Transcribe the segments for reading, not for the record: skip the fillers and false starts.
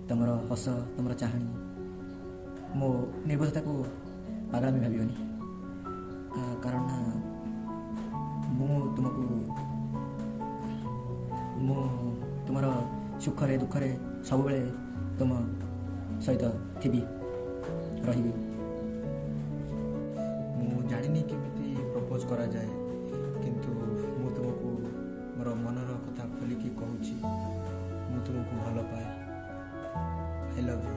ତମର ହସ, ତମର ଚାହାଣୀ, ମୋ ନିର୍ବୋଧତାକୁ ପାଗଳାମି ଭାବିବନି, କାରଣ ନା ମୁଁ ତୁମକୁ, ମୁଁ ତୁମର ସୁଖରେ ଦୁଃଖରେ ସବୁବେଳେ ତୁମ ସହିତ ଥିବି, ରହିବି। ମୁଁ ଜାଣିନି କେମିତି ପ୍ରପୋଜ୍ କରାଯାଏ, କିନ୍ତୁ ମୁଁ ତୁମକୁ ମୋର ମନର କଥା ଖୋଲିକି କହୁଛି, ମୁଁ ତୁମକୁ ଭଲ ପାଏ। I love you.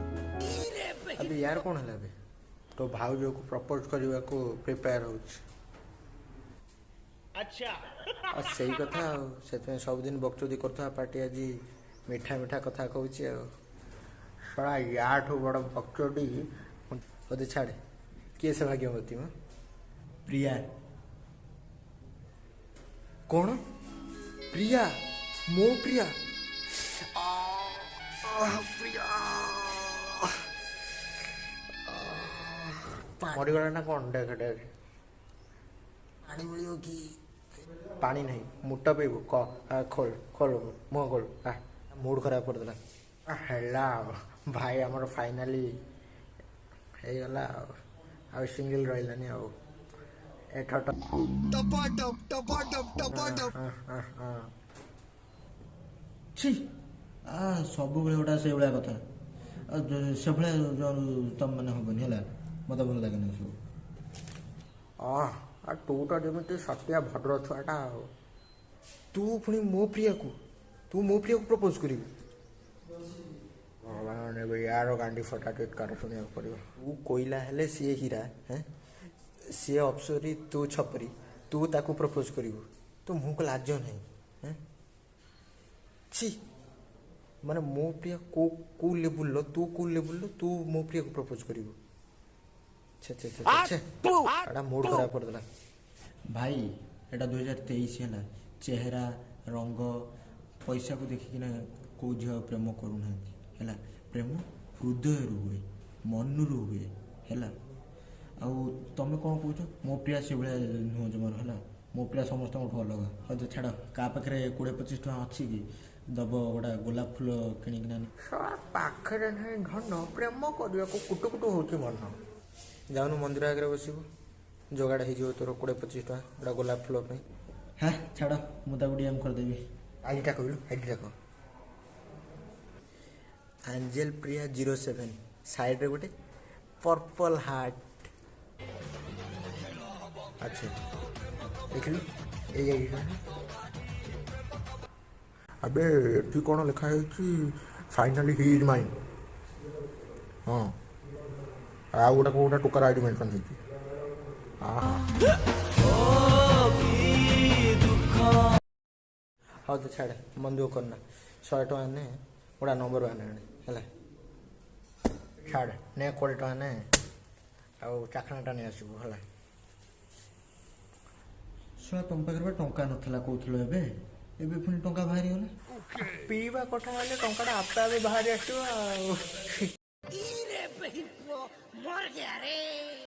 ଆବେ, ୟାର କ'ଣ ହେଲା ଏବେ? ତୋ ଭାଉଜକୁ ପ୍ରପୋଜ୍ କରିବାକୁ ପ୍ରିପେୟାର ହେଉଛି। ଆଉ ସେଇ କଥା, ଆଉ ସେଥିପାଇଁ ସବୁଦିନ ବକଚୋଦି କରୁଥିବା ପାଟି ଆଜି ମିଠା ମିଠା କଥା କହୁଛି। ଆଉ ଶଳା ୟାଠୁ ବଡ଼ ବକଚୋଦି। ବୋଧେ ଛାଡ଼େ, କିଏ ସେ ଭାଗ୍ୟବତୀ ମ? ପ୍ରିୟା। କ'ଣ? ପ୍ରିୟା? ମୋ ପ୍ରିୟା? ପ୍ରିୟା ମରିଗଲା ନା କ'ଣ? ଦେଖ ଦେଖ। ପାଣି ମିଳିବ କି? ପାଣି ନାହିଁ, ମୁଟ ପିଇବୁ କ। ଖୋଲ ଖୋଲ, ମୁହଁ ଖୋଲ। ମୁଡ୍ ଖରାପ କରିଦେଲା। ହେଲା ଆଉ ଭାଇ, ଆମର ଫାଇନାଲି ହେଇଗଲା। ଆଉ ଆଉ ସିଙ୍ଗଲ ରହିଲାନି ଆଉ ଏଠଟ। ହଁ। ଛି, ଆ ସବୁବେଳେ ଗୋଟା ସେଇଭଳିଆ କଥା। ଆଉ ସେଭଳିଆ ତମ ମାନେ ହବନି ହେଲା, ମୋତେ ଭଲ ଲାଗେନି ସବୁ। ଆଉ ତୁ ତ ଯେମିତି ସତିଆ ଭଦ୍ର ଛୁଆଟା ଆଉ। ତୁ ପୁଣି ମୋ ପ୍ରିୟାକୁ, ତୁ ମୋ ପ୍ରିୟାକୁ ପ୍ରପୋଜ୍ କରିବୁ? ଭଗବାନ, ଏବେ ୟାର ଗାଣ୍ଡି ଫଟା ଚିତ୍କାର ଶୁଣିବାକୁ ପଡ଼ିବ। ତୁ କୋଇଲା ହେଲେ ସିଏ ହୀରା। ହେଁ, ସିଏ ଅପସରୀ, ତୁ ଛପରି, ତୁ ତାକୁ ପ୍ରପୋଜ୍ କରିବୁ? ତୋ ମୁହଁକୁ ଲାଜ ନାହିଁ? ହେଁ, ଛି। ମାନେ ମୋ ପ୍ରିୟା କୋଉ କୋଉ ଲେବୁଲର, ତୁ କୋଉ ଲେବୁଲର, ତୁ ମୋ ପ୍ରିୟାକୁ ପ୍ରପୋଜ୍ କରିବୁ? ଛେ ଛେ ଛେ ଛେ, ଏଟା ମୁଡ୍ ଖରାପ କରିଦେଲା। ଭାଇ, ଏଇଟା 2023 ହେଲା। ଚେହେରା, ରଙ୍ଗ, ପଇସାକୁ ଦେଖିକିନା କେଉଁ ଝିଅ ପ୍ରେମ କରୁନାହାନ୍ତି ହେଲା। ପ୍ରେମ ହୃଦୟରୁ ହୁଏ, ମନରୁ ହୁଏ ହେଲା। ଆଉ ତମେ କ'ଣ କହୁଛ? ମୋ ପ୍ରିୟା ସେଭଳିଆ ନୁହଁ ଜମାରୁ ହେଲା। ମୋ ପ୍ରିୟା ସମସ୍ତଙ୍କଠୁ ଅଲଗା। ହଉ ତ ଛାଡ଼, କାହା ପାଖରେ 20-25 ଟଙ୍କା ଅଛି କି ଦବ ଗୋଟେ ଗୋଲାପ ଫୁଲ କିଣିକିନା? ଶଳା ପାଖରେ ନାହିଁ ଧନ, ପ୍ରେମ କରିବାକୁ କୁଟୁ କୁଟୁ ହଉଛି ମନ। ଯାଉନୁ, ମନ୍ଦିର ଆଗରେ ବସିବୁ, ଯୋଗାଡ଼ ହେଇଯିବ ତୋର 20-25 ଟଙ୍କା ଗୋଟେ ଗୋଲାପ ଫୁଲ ପାଇଁ। ହଁ, ଛାଡ଼, ମୁଁ ତାକୁ ଡିଏମ୍ କରିଦେବି। ଆଇଡିଟା କହିଲୁ, ଆଇଡିଟା କହ। ଆଞ୍ଜେଲ ପ୍ରିୟା 07, ସାଇଡ଼ରେ ଗୋଟେ ପର୍ପଲ୍ ହାର୍ଟ। ଆଚ୍ଛା, ଦେଖିଲୁ ଏଇ ଆଇଡିଟା। ଆବେ, ଏଠି କ'ଣ ଲେଖା ହେଇଛି? Finally he is mine. ହଁ, ଆଉ ଗୋଟେ କୋଉଟା ଟୋକାର ଆଇଡି ମେନସନ୍ ହେଇଛି। ହଁ। ହଉ ତ ଛାଡ଼େ, ମନ ଦୁଃଖ କରନା। 100 ଟଙ୍କା ନେ, ଗୋଟେ ନମ୍ବର ୱାନ୍ ଆଣେ ହେଲା। ଛାଡ଼, ନେ 20 ଟଙ୍କା ନେ, ଆଉ ଚାଖଣାଟା ନେଇ ଆସିବୁ ହେଲା। ଶୁଣ, ତମ ପାଖରେ ବା ଟଙ୍କା ନଥିଲା କହୁଥିଲ ଏବେ, ଏବେ ପୁଣି ଟଙ୍କା ବାହାରିଗଲା? ପିଇବା କଥା ହେଲେ ଟଙ୍କାଟା ଆପେ ଆପେ ବାହାରି ଆସିବ ଆଉ।